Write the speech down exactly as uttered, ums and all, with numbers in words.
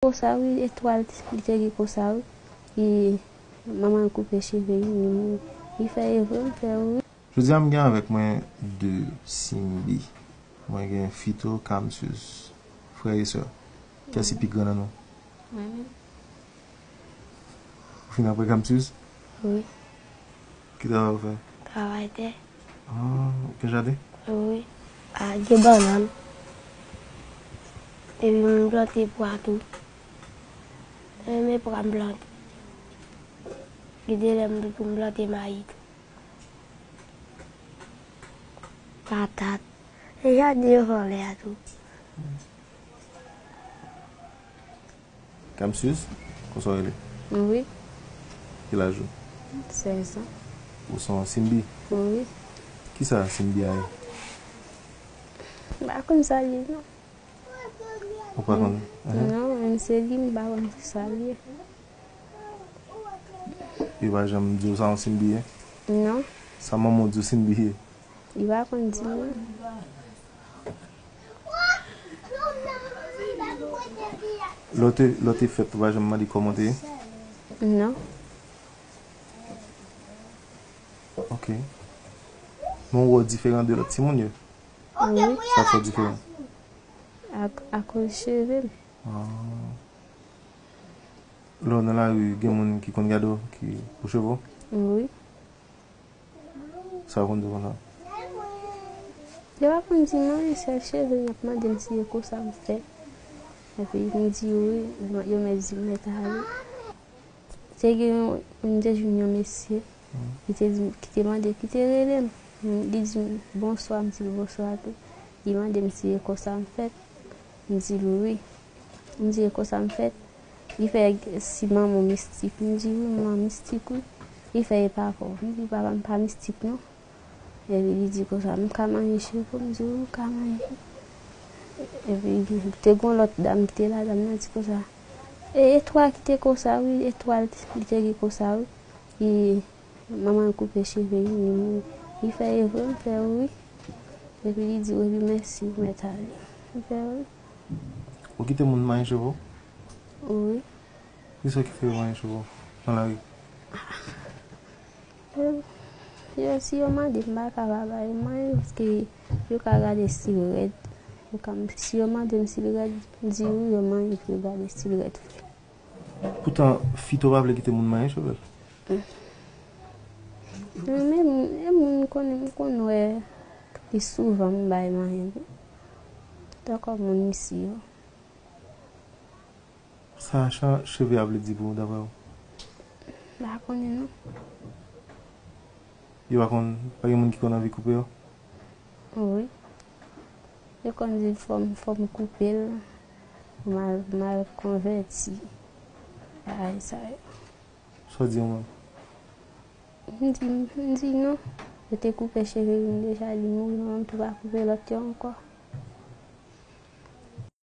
Konsa wi, etwal li te gen konsa wi. Li, manman l koupe cheve li, li mouri. Li fè evre, m fè wi. Jodi a m gen avèk mwen de Simbi. Mwen gen Fito, Kamsus. Frè e sè. Kiyès ki pi gran nan nou? Mwen menm. Ou fin apre Kamsus? Wi. Ki travay ou fè? Travay tè. Ah, ou gen jaden? Wi. A, gen bannann. Epi m plante pwa tou. M renmen pwa m plante. Gen de lè m tou m plante mayi tou. Patat. E jaden yo fè lè a tou. Kamsus, konsa w rele? Wi. Ki laj ou? Sèz an. Ou se yon Simbi? Wi. Kisa Simbi a ye? M pa konn sa l ye non. Ou pa konn? Ehe. Non, menm se li, m pa konn kisa l ye. Yo pa janm di w sa yon Simbi ye? Non. Sa manman w di w Simbi ye? Li pa konn di mwen. Lè w te, lè w te fèt, ou pa janm mande kòman w te ye? Non. Ok. Men w wè w diferan de lòt timoun yo? Wi. Sa fè w diferan? Ak, akoz cheve m. Ah. Lè w nan lari, gen moun ki konn gade w, ki pou cheve w? Wi. Sa yo konn di w konsa? Yo pa konn di m anyen, sèl cheve m y ap mande m si e konsa m fèt. Epi m di wi, yo mèt di m mèt ale. Te gen yon, m te jwenn yon mesye ki te di m, ki te mande, ki te rele m. Li di m bonswa, m di l bonswa tou. Li mande m si e konsa m fèt. M di l wi. M di e konsa m fèt. Li fè si manman w mistik. M di wi, manman mistik wi. Li fè e pa pa w. M di papa m pa mistik non. Epi li di konsa, m ka manyen cheve w? M di wi, ou ka manyen. Epi te gen yon lòt dam ki te la, dam nan di konsa, e etwal ki te konsa wi, etwal li te gen konsa wi. Li, manman l koupe cheve li, li mouri. Li fè evre, m fè wi. Epi li di epi mèsi, ou mèt ale. M fè wi. Ou kite moun manyen cheve w? Wi. Kisa ki fè yo manyen cheve w nan lari? Yo, yo, si yo mande m, m pa ka pa ba yo manyen, paske yo ka gade si l rèd. Yo ka, si yo mande m si l rèd, m di wi, yo manyen pou yo gade si l rèd vre. Poutan, Fito pa vle kite moun manyen cheve l. Men, men, men moun m konnen, m konn wè li souvan m bay manyen tou. Tankou moun isi yo. Sa chan-, cheve a vle di pou ou, daprè ou? M pa konnen, non. Yo pa konn, pa gen moun ki konn anvi koupe yo? Wi. Yo konn di fò m, fò m koupe l, m al, m al konvèti. Bagay sa yo. Sa w di yo menm? M di, m di non. Yo te koupe cheve youn deja, li mouri, men m tou pa koupe lòt yo ankò.